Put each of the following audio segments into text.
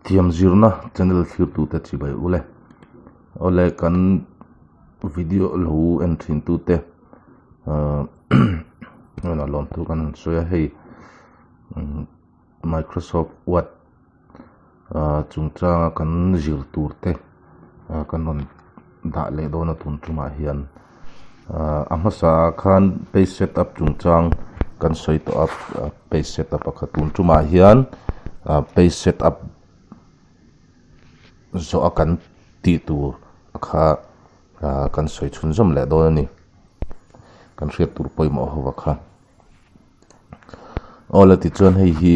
Thiam zirna channel thlirtute chibai ule. Awle kan video lo en thin tute ahh hnenah lawmthu kan han sawi a hei Microsoft Word ahh chungchanga kan zir tur te ah kan rawn dah leh dawn a tun tumah hian ahh a hmasa ah khan page setup chungchang kan sawi tawh a page setup a kha tun tumah hian ah page setup zawh a kan tih tur kha ah kan sawi chhunzawm leh dawn a ni kan hriat tur pawimawh ho a kha. Aw le tichuan hei hi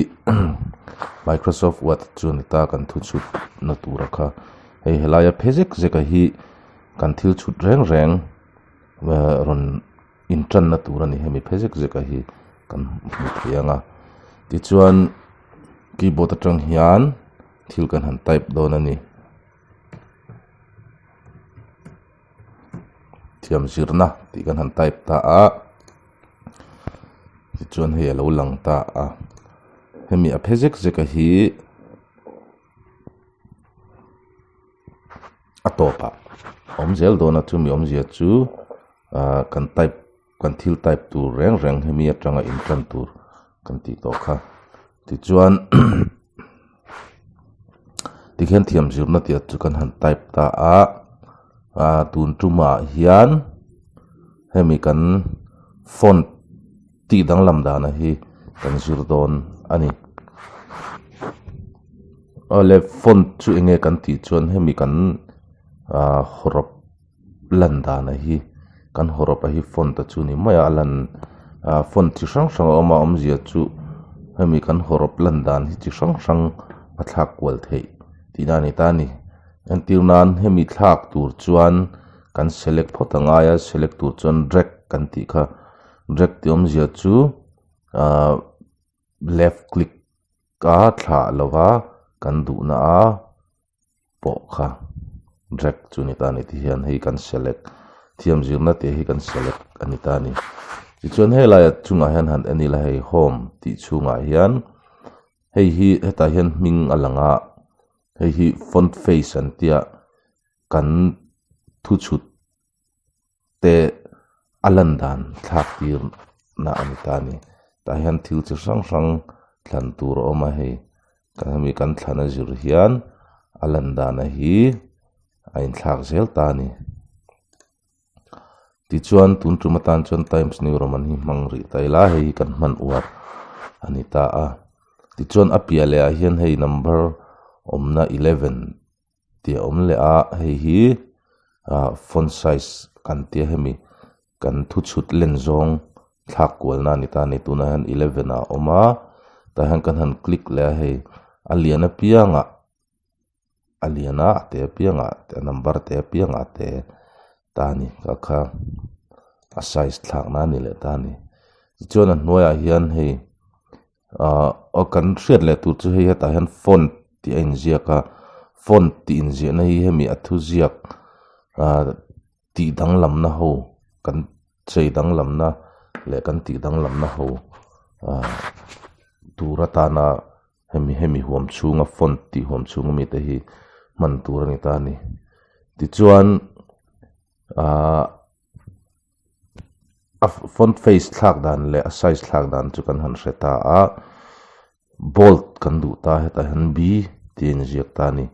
Microsoft Word chu a ni ta kan thu chhut na tura kha hei helaia phe zek zek a hi kan thil chhut reng reng ehh rawn intan na tur a ni hemi phe zek zek a hi kan hmu thei ang a tichuan keyboard atang hian thil kan han type dawn a ni. Thiam zirna tih kan han type ta a tichuan hei a lo lang ta a hemi a phe zek zek a hi a tawpah a awm zel dawn a chumi awmzia chu ah kan type kan thil type tur reng reng hemi atanga intan tur kan tih tawh kha tichuan tikhian thiam zirna tih chu kan han type ta a ah tun tumah hian hemi kan font tih danglam dana hi kan zir dawn a ni awle font chu eng nge kan tih chuan hemi kan ah hawrawp lan dana hi kan hawrawp a hi font a chu ni mai a a lan ah font chi hrang hrang a awm a awmzia chu hemi kan hawrawp lan dan hi chi hrang hrang a thlak kual theih tihna a ni ta a ni entir nan hemi thlak tur chuan kan select phawt a ngai a select tur chuan drag kan tih kha drag tih awmzia chu ah left click a thlah lova kan duhna a. pawh kha drag chu ni ta a ni tihian hei kan select thiam zirna tih hi kan select a ni ta a ni tichuan helai ah chungah hian han en ila hei home tih chhungah hian hei hi hetah hian hming a lang a hei hi font face an tia kan thu chhut te a lan dan thlak tir na a ni ta a ni tah hian thil chi hrang hrang thlan tur a awm a hei Kan hemi kan thlan a zir hian a lan dana hi a inthlak zel ta a ni. Tichuan tun tum atan chuan Times New Roman hi hmang rih ta ila hei hi kan hman uar a ni ta a. Tichuan a piah leh ah hian hei number awmna eleven tih a awm leh a hei hi ah font size kan tia hemi kan thu chhut len zawng thlak kualna a ni ta a ni tunah hian eleven ah a awm a tah hian kan han click leh a hei a lian apiangah a lian a a te apiangah a number te apiangah te ta a ni kha kha a size thlak na a ni leh ta a ni tichuan a hnuaiah hian hei Ahh aw kan hriat leh tur chu hei hetah hian font tih a inziak a font tih inziahna hi hemi a thuziak ahh tih danglamna ho kan chei danglamna leh kan tih danglamna ho ahh tur atana hemi hemi huam chhunga font tih huam chhunga mite hi hman tur a ni ta a ni tichuan ahh. A font face thlak dan leh a size thlak dan chu kan han hre ta a bold kan duh ta hetah hian b tih a inziak ta a ni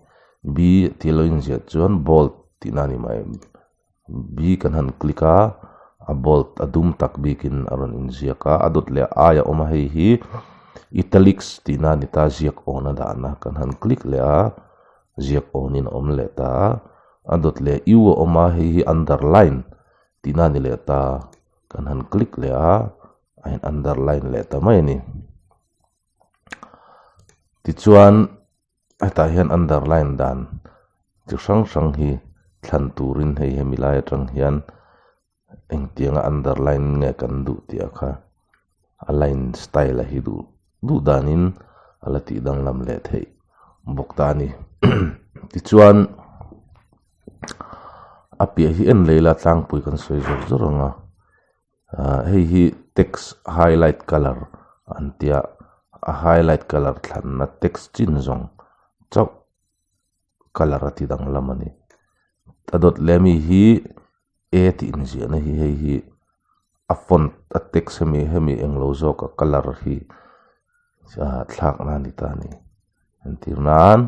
b tih a lo inziah chuan bold tihna a ni mai b kan han click a a bold a dum tak bikin a rawn inziak a a dawt leh ai a awm a hei hi italics tihna a ni ta ziak awn a dahna kan han click leh a ziak awnin a awm leh ta a a dawt leh u a awm a hei hi underline tihna a ni leh ta kan han click leh a a in underline leh ta mai a ni tichuan hetah hian underline dan chi hrang hrang hi thlan turin hei hemi lai atang hian engtianga underline nge kan duh tih ah kha a line style a hi duh duh danin a la tih danglam leh theih bawk ta a ni tichuan. A piah hi en leh ila tlangpui kan sawi zawr zawr ang a ah hei hi text highlight colour an tia a highlight colour thlanna text chin zawng chauh. colour a ti danglam a ni. A dawt leh ami hi a tih inziahna hi hei hi a font a text hemi hemi englo zawk a colour hi ah thlakna a ni ta a ni entir nan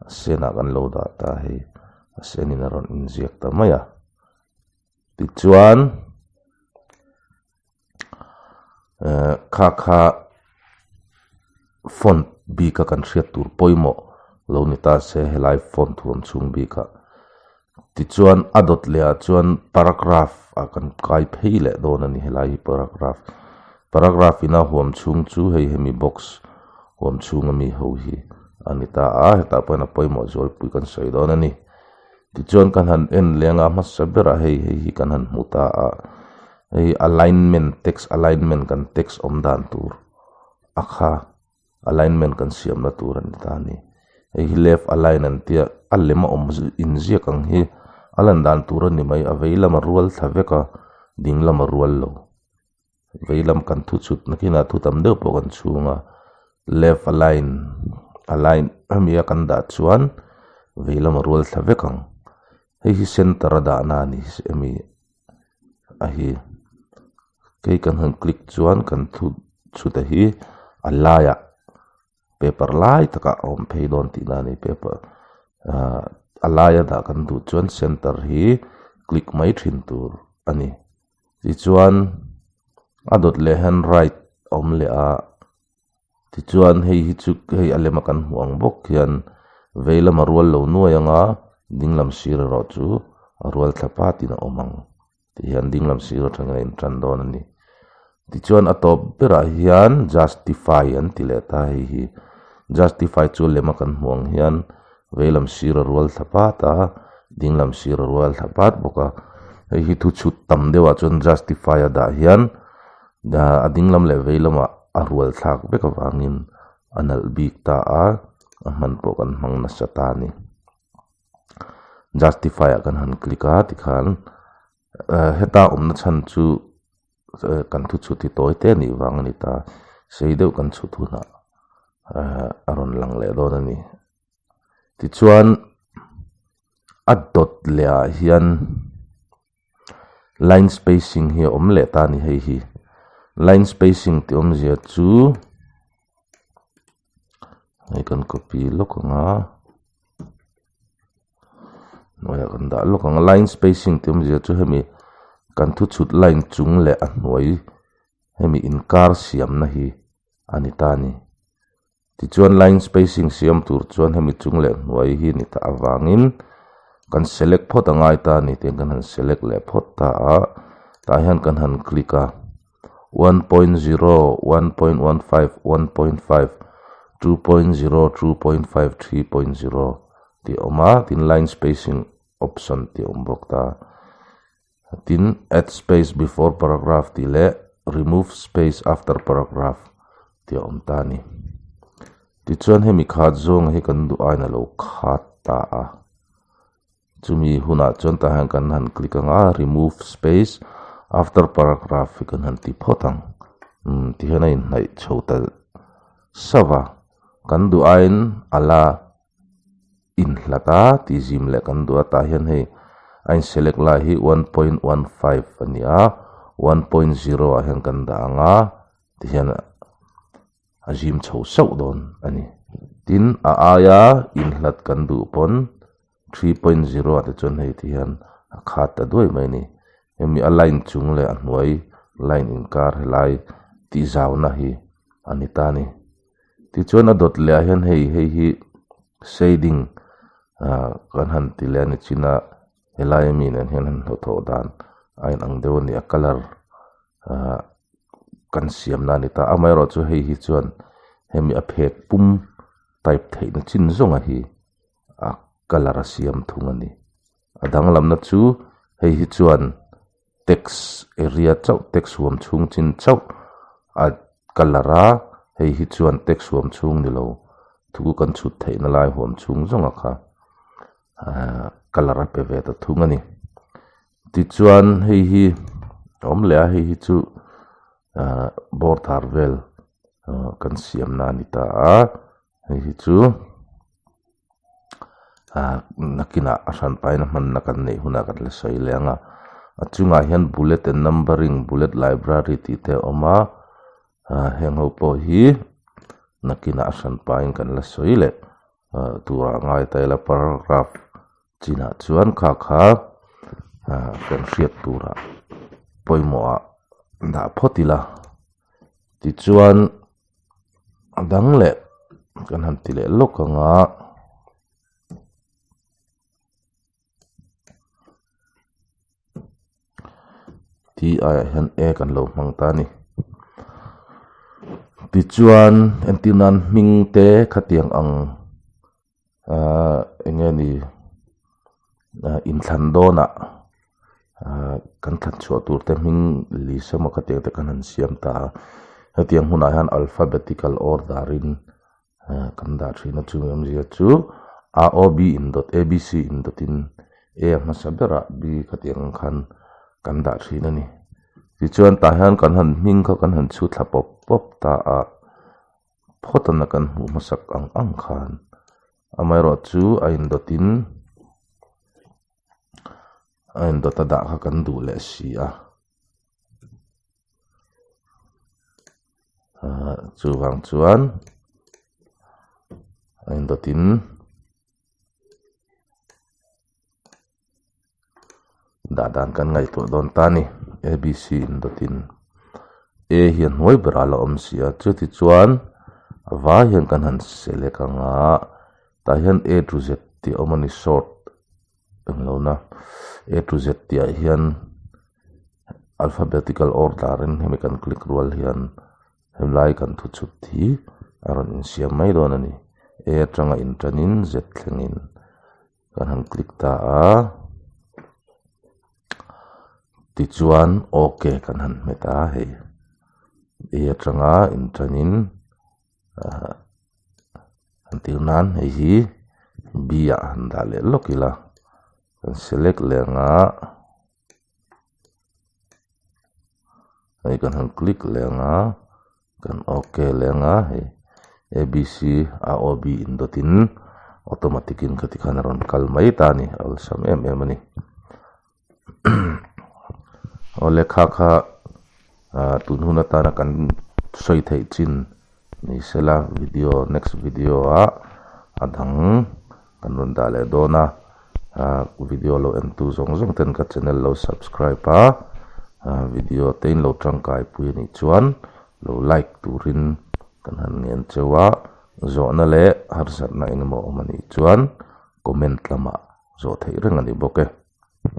a senah kan lo dah ta hei a senin a rawn inziak ta mai a tichuan eh kha kha font bik a kan hriat tur pawimawh lo ni ta se helai font huam chhung bik ah tichuan a dawt leh ah chuan paragraph ah kan kai phei leh dawn a ni helai hi paragraph paragraph in a huam chhung chu hei hemi box huam chhung ami ho hi a ni ta a hetah pawh hian a pawimawh zualpui kan sawi dawn a ni. Tichuan kan han en leng a hmasa berah hei hei hi kan han hmu ta a hei alignment text alignment kan text awm dan tur a kha alignment kan siamna tur a ni ta a ni hei hi left align an tia a lem a awm inziak ang hi a lan dan tur a ni mai a vei lam a rual thla vek a ding lam a rual lo. Veilam kan thu chhut nakinah thu tam deuh pawh kan chhung a left align align hemi a kan dah chuan veilam a rual thla vek ang hei hi center a dahna a ni hemi a hi kei kan han click chuan kan thu chhut a hi a laiah paper lai takah a awm phei dawn tihna a ni paper ah a laia dah kan duh chuan center hi click mai thin tur a ni. Tichuan a dawt leh hian right a awm leh a tichuan hei hi chu hei a lema kan hmuh ang bawk hian vei lama rual lo nuai anga ding lam sir erawh chu a rual thla patin a awm ang ti hian ding lam sir atangin a intan dawn a ni tichuan a tawp berah hian justify an ti leh ta hei hi justify chu a lema kan hmuh ang hian vei lam sir a rual thla pat a ding lam sir a rual thla pat bawk a hei hi thu chhut tam deuh ah chuan justify a dah hian a ding lam leh vei lamah a rual thlak vek avangin a nalh bik ta a a hman pawh kan hmang nasa ta a ni justify ah kan han click a tikhan heta awmna chhan chu kan thu chhut hi tawi te anih vang a ni ta sei deuh kan chhut hunah a rawn lang leh dawn a ni. Tichuan a dawt leh ah hian line spacing hi a awm leh ta a ni hei hi line spacing tih awmzia chu hei kan copy lawk ang a hnuaiah kan dah lawk ang a line spacing tih awmzia chu hemi kan thu chhut line chung leh a hnuai hemi inkar siamna hi a ni ta a ni. Tichuan line spacing siam tur chuan hemi chung leh hnuai hi ni ta avangin kan select phawt a ngai ta a ni tiang kan han select leh phawt ta a tah hian kan han click a 1.0 1.15 1.5 2.0 2.5 3.0 tih a awm a tin line spacing option tih a awm bawk ta. Tin, add space before paragraph tih leh remove space after paragraph tih a awm ta a ni. Tichuan hemi khat zawnga hi kan duh aiin a lo khat ta a. Chumi hunah chuan tah hian kan han click ang a, remove space after paragraph hi kan han ti phawt ang. Umm tihian a inhnaih chho ta sauh va, kan duh aiin a la inhlat a tih zim leh kan duh a tah hian hei a in select lai hi 1.15 a ni a 1.0 ah hian kan dah ang a tihian a zim chho sauh dawn a ni tin a aia inhlat kan duh pawn 3.0 ah te chuan hei tihian a khat ta duai mai a ni hemi a line chung leh a hnuai line inkar helai tih zauna hi a ni ta a ni. Tichuan a dawt leh ah hian hei hei hi shading ah kan han ti leh a ni chin a helai ami nen hian han hlawhthawh dan a inang deuh a ni a colour ah kan siam na a ni ta amaherawhchu hei hi chuan hemi a phek pum type theihna chin zawnga hi a colour a siam thung a ni a danglamna chu hei hi chuan. Text area chauh text huam chhung chin chauh a colour a hei hi chuan text huam chhung ni lo thu kan chhut theihna lai huam chhung zawng a kha ahh colour a pe ve ta thung a ni tichuan hei hi a awm leh a hei hi chu ahh border vel ahh kan siamna a ni ta a hei hi chu. Ah nakinah a hran pahin a hmanna kan neih hunah kan la sawi leh ang a a chungah hian bullet and numbering bullet library tih te a awm a ah heng ho pawh hi nakinah a hran pahin kan la sawi leh ah turah ngai ta ila paragraph chinah chuan kha kha ah kan hriat turah pawimawh ah dah phawt ila tichuan a dang leh kan han ti leh lawk ang a. T aiah hian A kan lo hmang ta a ni. Tichuan entir nan hming te khatiang ang ahh eng nge ni ah inthlan dawnah ah kan thlan chhuah tur te hming list emaw khatiang te khan an siam ta a. Hetiang hunah hian alphabetical order in kan dah thin a chung awmzia chu a o b in dawt a b c in dawt in a a hmasa berah b khatiang ang khan kan dah thin a ni tichuan tah hian kan han hming kha kan han chhu thla pawp pawp ta a phawt a na kan hmuh hmasak ang ang khan amaherawh chu a in dawt in a in dawt a dah kha kan duh leh si a. Ahh chuvang chuan a indawtin dah dan kan ngaihtuah dawn ta a ni a b c indawtin a hi a hnuai berah a la awm si a chuti chuan a vai hian kan han select ang a tah hian a to z tih a awm a ni short englo na a to z tih ah hian alphabetical order in hemi kan click rual hian helai kan thu chhut hi a rawn insiam mai dawn a ni a atanga inṭanin z thlengin kan han click ta a tichuan ok kan han hmet a hei a atanga inṭanin ahh an tir nan hei hi b ah han dah leh lawk ila kan select leh ang a hei kan han click leh ang a kan ok leh ang a hei a b c a o b in dawt in automatic in khati khan a rawn kal mai ta a ni a awlsam em em a ni awle kha kha ah tun hun atana kan sawi theih chin ni sela video next video ah a dang kan rawn dah leh dawn a ah video lo en tu zawng zawng ten ka channel lo subscribe a ah video te in lo tangkai pui anih chuan lo like turin kan han ngen cheu a zawhna leh harsatna engemaw awm anih chuan comment lamah zawh theih reng a ni bawk e.